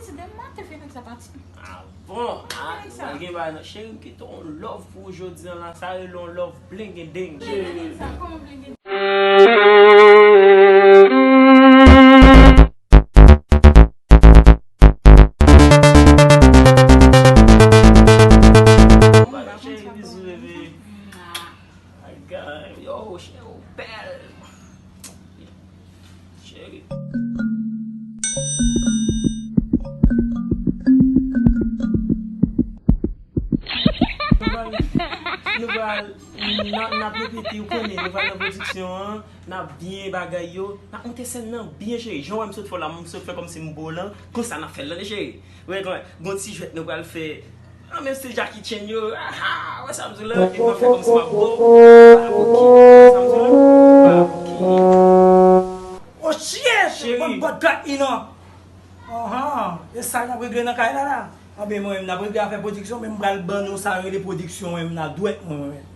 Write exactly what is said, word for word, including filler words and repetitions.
Demen maten fè nèg sa pati. Ah bon? Ah, sa gen bagay nan cheri, m kite yon love pou ou jodi a la. Sa rele yon love blengedeng. Blengedeng sa, kòman blengedeng? Cheri, bizou, bebe. Ay, gay, yo, cheri, ou bèl. Cheri. Nou pral, nou pral, n ap, n ap repete, ou konnen, nou pral nan pwodiksyon an, n ap byen bagay yo, n ap monte sèn nan byen, cheri. Jan w wè m sot fè w la, m sot fè kòmsi m bo lan, konsa n ap fè l, tande, cheri. Ou wè, gon ti jwèt nou pral fè, nan menm stil Jackie Chan yo, aha, wè sa m di w la, epi m ap fè kòmsi m ap bo, ba Bouki, wè sa m di w la, ba Bouki. Oh shit! Cheri. Bon, bon, got in, non. Ahan, e sa n ap regle nan kay la la. Anben, mwen menm, n ap regle afè pwodiksyon, men m pral ban nou sa yo rele pwodiksyon, mwen menm, nan dwèt mwen, mwen menm.